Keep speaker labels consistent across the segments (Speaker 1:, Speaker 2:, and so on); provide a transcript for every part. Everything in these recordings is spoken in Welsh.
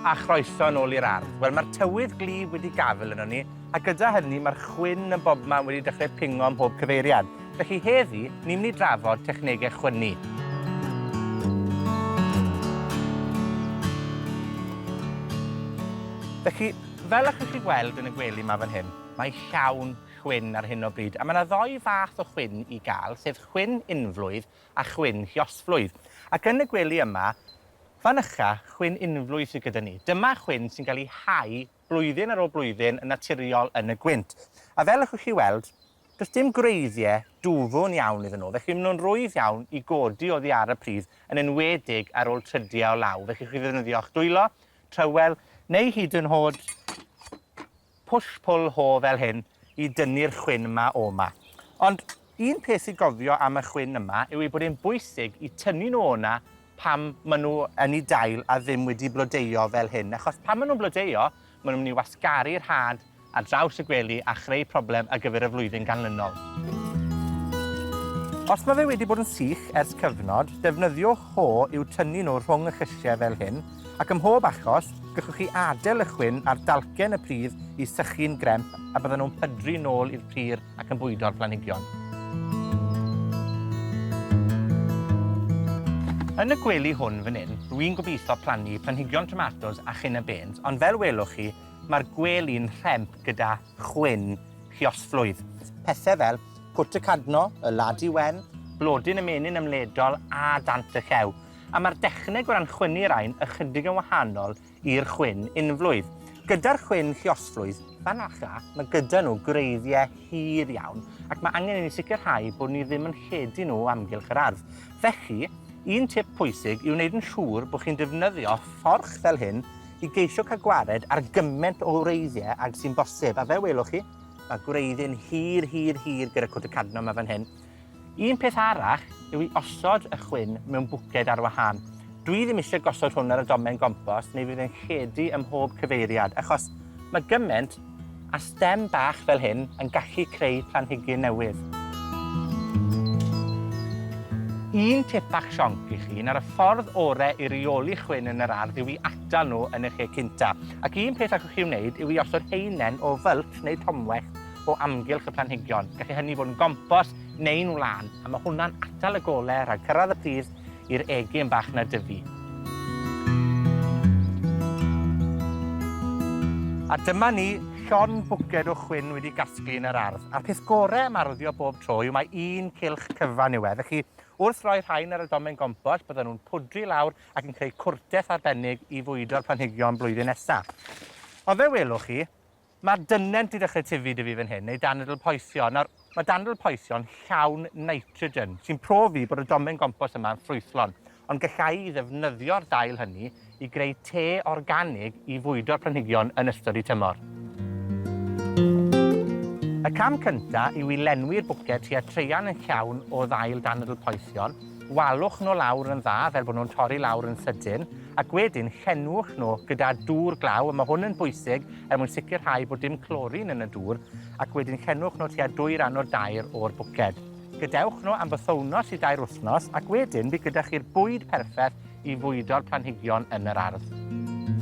Speaker 1: a chroeso nôl i'r ardd. Wel, mae'r tywydd gwlyb wedi gafel yno ni, a gyda hynny mae'r chwyn yn bobman wedi dechrau pingo ym mhob cyfeiriad. Felly heddi, ni'n mynd i drafod technegau chwynnu. Felly, fel allwch chi gweld yn y gwely 'ma fan hyn, mae llawn chwyn ar hyn o bryd, a mae 'na ddou fath o chwyn i ga'l, sef chwyn unflwydd a chwyn lluosflwydd. Ac yn y gwely yma, fan ycha, chwyn unflwydd sydd gyda ni. Dyma chwyn sy'n cael ei hau blwyddyn ar ôl blwyddyn yn naturiol yn y gwynt. A fel allwch chi weld, does dim gwreiddiau dwfwn iawn iddyn nhw, felly maen nhw'n rwydd iawn i godi oddi ar y pridd, yn enwedig ar ôl trydiau o law. Felly chi ddefnyddio'ch dwylo, trywel, neu hyd yn nhod push-pull ho fel hyn i dynnu'r chwyn 'ma o 'ma. Ond un peth i gofio am y chwyn yma yw ei bod e'n bwysig i tynnu nhw o 'na pam ma' nhw yn 'u dail a ddim wedi blodeuo fel hyn, achos pan ma' nhw'n blodeuo, ma' nhw'n mynd i wasgaru'r had ar draws y gwely a chreu problem ar gyfer y flwyddyn ganlynol. Os ma' fe wedi bod yn sych ers cyfnod, defnyddiwch ho i'w tynnu nhw rhwng y llysie fel hyn, Ac ym mhob achos, gallwch chi adael y chwyn ar dalcen y pridd i sychu'n gremp a byddan nhw'n pydru nôl i'r pridd ac yn bwydo'r planhigion. Yn y gwely hwn fan 'yn, rwy'n gobeithio plannu planhigion tomatos a chynne beans, ond fel welwch chi, mae'r gwely'n rhemp gyda chwyn lluosflwydd. Pethe fel cwt y cadno, y ladi wen, blodyn y menyn ymledol a dant y llew. A mae'r dechneg o ran chwynnu rain ychydig yn wahanol i'r chwyn unflwydd. Gyda'r chwyn lluosflwydd, fan acha, mae gyda nhw gwreiddiau hir iawn, ac mae angen i ni sicrhau bod ni ddim yn lledu nhw o amgylch yr ardd. Felly, un tip pwysig yw wneud yn siŵr bod chi'n defnyddio fforch fel hyn i geisio cael gwared ar gymaint o wreiddiau ag sy'n bosib. A fel welwch chi, mae gwreiddyn hir, hir, hir gyda cwt y cadno yma fan hyn. Un peth arall yw i osod y chwyn mewn bwced ar wahân. Dwi ddim isie gosod hwn ar y domen gompost neu fydd e'n lledu ym mhob cyfeiriad, achos ma' gyment a stem bach fel hyn yn gallu creu planhigyn newydd. Un tip bach sionc i chi, nawr y ffordd ore i reoli chwyn yn yr ardd yw i atal nhw yn y lle cynta. Ac un peth allwch chi wneud yw i osod haenen o fylts neu tomwellt o amgylch y planhigion. Gallai hynny fod yn gompost neu'n wlân, a ma' hwnna'n atal y gole rhag cyrraedd y pridd i'r egin bach 'na dyfu. A dyma ni, llond bwced o chwyn wedi gasglu yn yr ardd. A'r peth gore am arddio bob tro yw mai un cylch cyfan yw e. Felly, wrth roi rhain ar y domen gompost, bydden nhw'n pwdru lawr ac yn creu cwrteth arbennig i fwydo'r planhigion blwyddyn nesa. Ond fe welwch chi, Mae'r dynent 'di dechrau tyfu 'da fi fan hyn, neu danadl poethion. Nawr, mae danadl poethion llawn nitrogen, sy'n profi bod y domen gompost yma'n ffrwythlon. Ond gallai i ddefnyddio'r dail hynny i greu te organig i fwydo'r planhigion yn ystod eu tymor. Y cam cynta yw i lenwi'r bwced tua traean yn llawn o ddail danadl poethion, Walwch nhw lawr yn dda, fel bod nhw'n torri lawr yn sydyn, ac wedyn llenwch nhw gyda dŵr glaw, a mae hwn yn bwysig er mwyn sicrhau bod dim clorin yn y dŵr, ac wedyn llenwch nhw tua dwy ran o dair o'r bwced. Gadewch nhw am bythownos i dair wythnos, ac wedyn bydd gyda chi'r bwyd perffaith i fwydo'r planhigion yn yr ardd.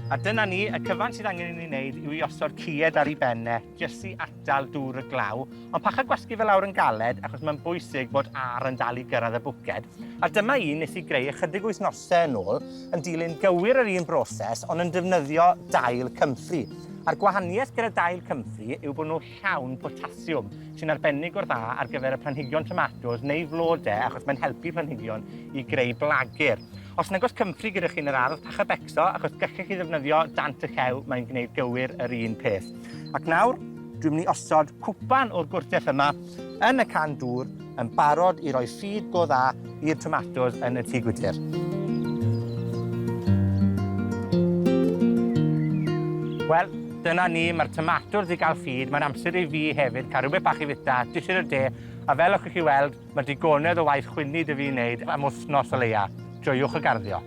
Speaker 1: A dyna ni, y cyfan sydd angen i ni wneud yw i osod cied ar ei ben e, jyst i atal dŵr y glaw, ond pach â gwasgu fe lawr yn galed, achos mae'n bwysig bod ar yn dal i gyrraedd y bwced. A dyma un nes i greu ychydig wythnosau yn ôl, yn dilyn gywir yr un broses, ond yn defnyddio dail comfrey. A'r gwahaniaeth gyda dail comfrey yw bod nhw llawn potasiwm, sy'n arbennig o'r dda ar gyfer y planhigion tomatos neu flode, achos mae'n helpu planhigion i greu blagur. Os nag oes comfrey gyda chi yn yr ardd, pach â becso, achos gallech chi ddefnyddio dant y llew, mae'n gwneud gywir yr un peth. Ac nawr, dwi'n mynd i osod cwpan o'r gwrteth yma yn y can dŵr yn barod i roi ffid go dda i'r tomatos yn y tŷ gwydr. Wel, dyna ni, mae'r tomatos wedi cael ffid, mae'n amser i fi hefyd cael rhywbeth bach i fita, dished o de, a fel o'ch chi weld, mae digonedd o waith chwynnu 'da fi i wneud am wythnos o leia. Joiwch y garddio.